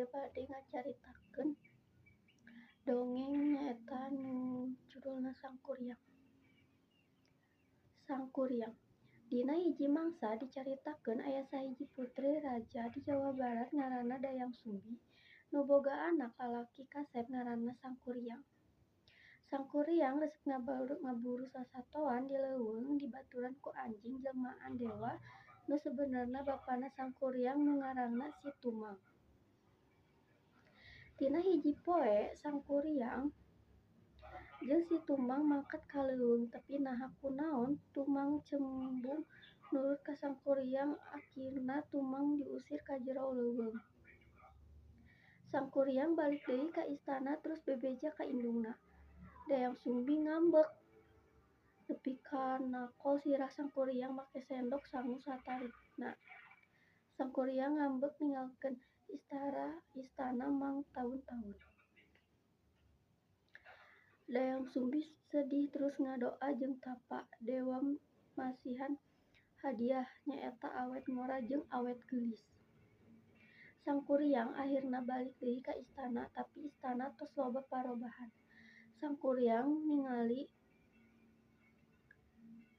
Abdi bade ngacaritakeun dongeng nyaeta nu judulna Sangkuriang. Sangkuriang. Dina hiji mangsa dicaritakeun aya sahiji putri raja di Jawa Barat ngaranna Dayang Sumbi nu boga anak lalaki kasep ngaranna Sangkuriang. Sangkuriang resep ngaburu sasatoan di leuweung dibaturan ku anjing jelmaan dewa nu sabenerna bapana Sangkuriang nu ngaranna Si Tumang. Dina hiji poe Sangkuriang jeung Si Tumang mangkat ka leuweung tapi naha kunaon Tumang cembung nurut ka Sangkuriang akirna Tumang diusir ka jero leuweung. Sangkuriang balik deui ka istana terus bebeja ka indungna. Dayang Sumbi ngambek nepi ka nakol sirah Sangkuriang make sendok sangu satarikna. Sangkuriang ngambek ninggalkeun istana mangtaun-taun. Dayang Sumbi sedih terus ngadoa jeung tapa, dewa masihan hadiah nyaeta awet ngora jeung awet geulis. Sangkuriang ahirna balik deui ka istana tapi istana tos loba parobahan. Sangkuriang ningali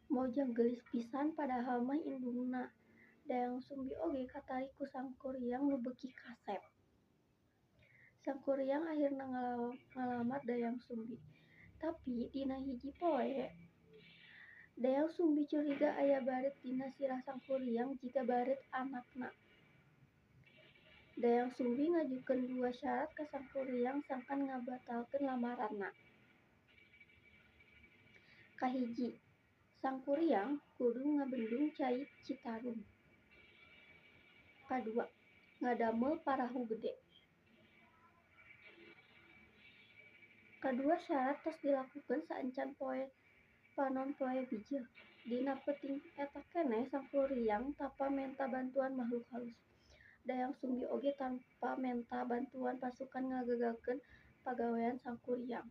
Mojang geulis pisan padahal mah indungna. Dayang Sumbi oge katarik ku Sangkuriang nu beuki kasep. Sangkuriang ahirna ngalamar Dayang Sumbi. Tapi dina hiji poe Dayang Sumbi curiga aya bareut dina sirah Sangkuriang jiga bareut anakna. Dayang Sumbi ngajukeun dua syarat ka Sangkuriang sangkan ngabatalkeun lamaranna. Kahiji, Sangkuriang kudu ngabendung cai Citarum. Kadua, ngadamel parahu gede. Kadua syarat tos dilakukeun saacan panon poe bijil. Dina peuting eta keneh Sangkuriang tapa menta bantuan makhluk halus. Dayang Sumbi oge tanpa menta bantuan pasukan ngagagalkeun pagawean Sangkuriang.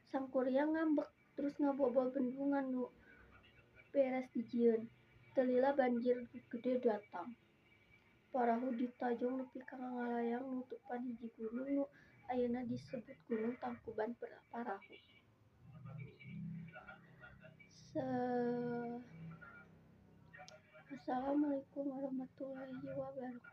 Sangkuriang ngambek terus ngabobol bendungan nu beres dijieun. Teu lila banjir gede datang. Parahu ditajong nepi ka ngalayang nutupan hiji gunung nu ayeuna disebut Gunung Tangkuban Parahu. Assalamualaikum warahmatullahi wabarakatuh.